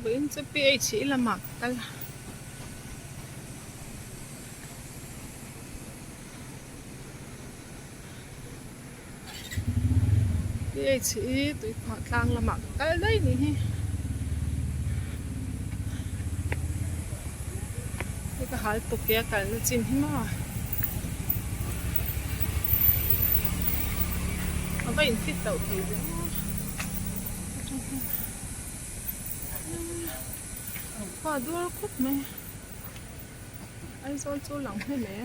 Vawiin chu PH hi lamah ka kal a. PH hi tuikhawh tlang lamah ka kal daih nih hi. Hei ka hal tuk e a kalna chin hi maw. A va in fit loh thei ve aw. Khua dur khawp mai. Aizawl chu lang hnem e.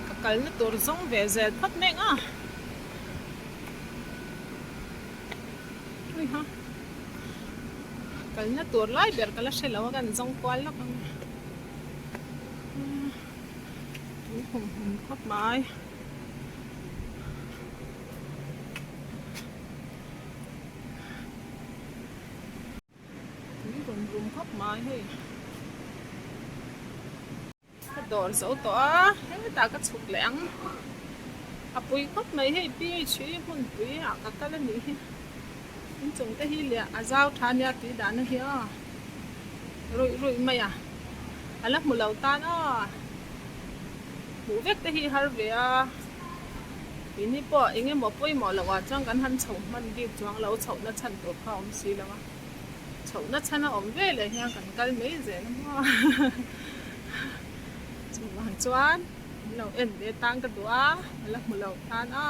Ka kalna tur zawng ve zel phawt mek a. Ui ha. Kalna tur lai ber ka la hre lo a kan zawng kual lawk ang. Tui hum hum khawp mai. Tui rawn rum khawp mai hei. Ka dawr zo tawh a, hetah ka chhuk leh ang. A pui khawp mai hei PH hi hmunpui ah ka kal a nih hi. Inchung te hi leh a zau tha ania tui dahna hi aw. Ruih ruih mai a, a la hmu lo tan aw. Hmuh vek te hi har ve a. Keini pawh eng emaw pawimawh loh ah chuan kan han chho hman bik chuang lo chhohna chhan tur kha a awm si lo a. Chhohna chhan a awm ve leh hian kan kal mai zel a maw. Chuvang chuan min lo en ve tan ka duh a, a la hmu lo tan a.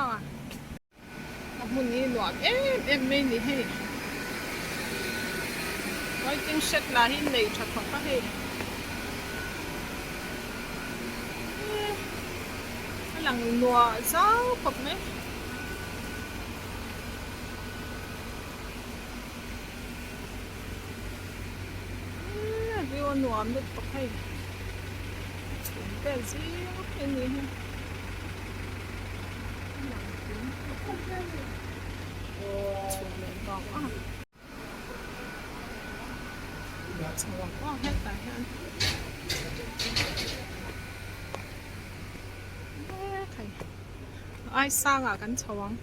A hmun hi nuam em em mai ni hei. Waiting shed lah hi nei tha khawp a hei. A lang nuah zau khawp mai. A view a nuam lutuk hei. Chhum vel zing a ni hi. Chhum leh vang a. Chho ang aw hetah hian. Ai sangah kan chho ang.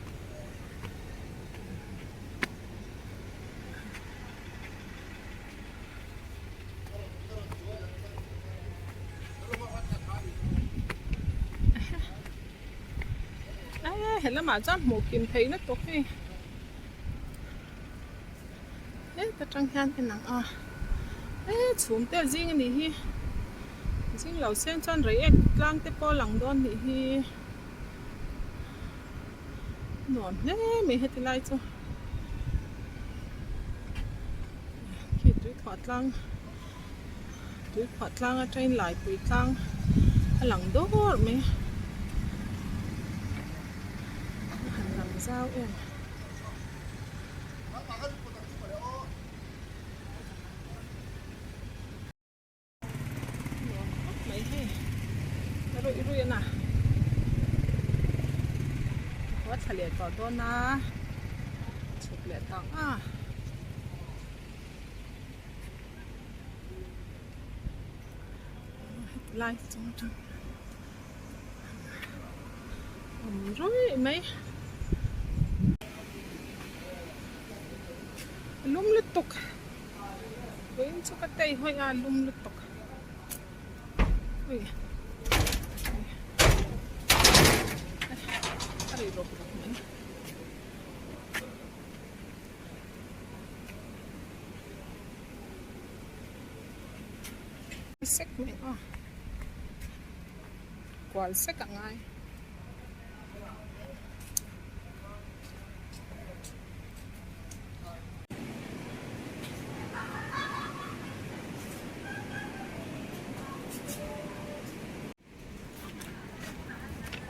He lamah chuan hmuh kim theih na tawk hei heta tang hian en ang a he chhum te a zing a nih hi zing lo sen chuan reiek tlang te pawh a lang dawn nih hi. Nuam hle mai heti lai chu khi tuikhuah tlang tuikhuah tlang atangin laipui tlang a lang dawr mai a han lang zau em. Nuam khawp mai hei a ruih ruih a na a thla leh tawh dawn a chhuk leh tak a heti lai te chu atang awm ruih mai a lum lutuk. Vawiin chu ka tei hawi a lum lutuk ui a ri rawp rawp mai sek mai a kual sek a ngai.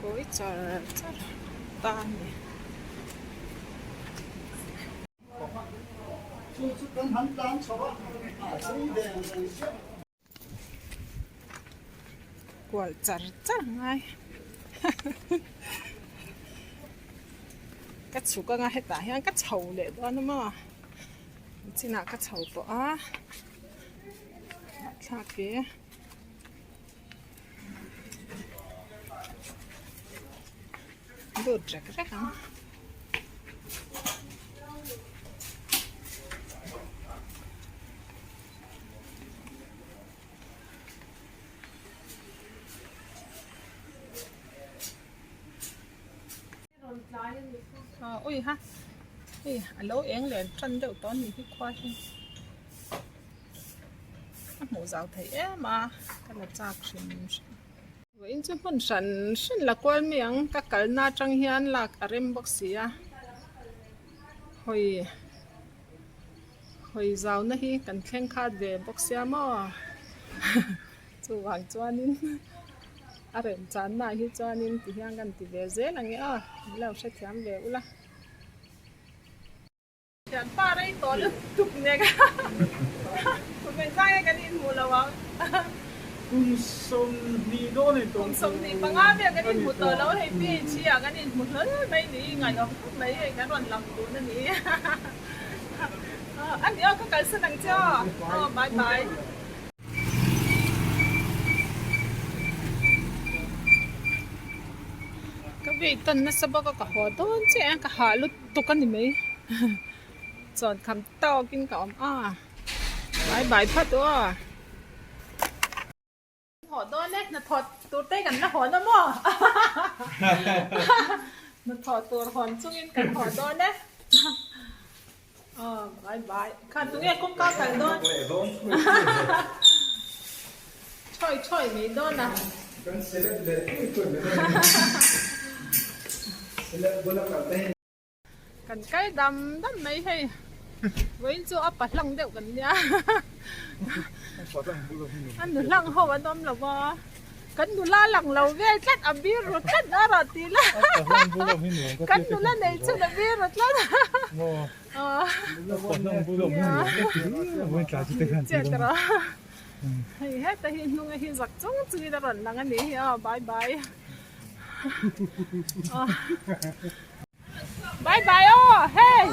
Kawi char char ta a ni. Kual char char ngai ka chhuk anga hetah hian ka chho leh dawn a maw chinah ka chho tawh a thlak e. Lut rek rek ang. Ui ha hei a lo eng leh tan deuh tawh a nih hi khua hi a hmuh zau theih em a ka la chak hrim hrim. Vawiin chu hmun hran hran la kual mai ang ka kalna atang hian lak a rem bawk si a hawi hawi zauna hi kan thleng khat ve bawk sia maw chuvang chuanin a rem channa ah hi chuanin ti hian kan ti ve zel ang e aw min lo hrethiam ve ula. Thianpa rei tawh lutuk nek a kum engzai nge kan inhmuh lo ang. Kum 20 dawn a ni tawh. Kum 25 vel kan inhmu tawh lo hei PHE ah kan inhmu hlawl mai ni ngaihawm khawp mai hei kan rawn lang dun a ni. A ni aw ka kalsan ang che aw. Aw bye bye. Ka vei tawn nasa bawk a ka haw dawn chiah a ka hah lutuk. Tuk a ni mai chuan kham tawkin ka awm a bye bye phawt u aw haw dawn e hnathawh tur te kan la hawn a maw hnathawh tur hawn chungin kan haw dawn e aw bye bye kha tunge kawngka kal dawn thawi thawi mai dawn a. Kan select leh tui tui mai dawn a ni. Select bula kal te hi. Kan kal dam dam mai hei. Vawiin chu a pa hlang deuh kan nia. A nu hlang ho an awm lo va. Kan nula lang lo vel tlat a bir ru tlat a rawh ti la. Kan nula nei chhun a bir ru tlat. Chet rawh. Hei heta hi hnunga hi zak chung chungin a rawn lang a nih hi aw bye bye. Bye bye aw hei.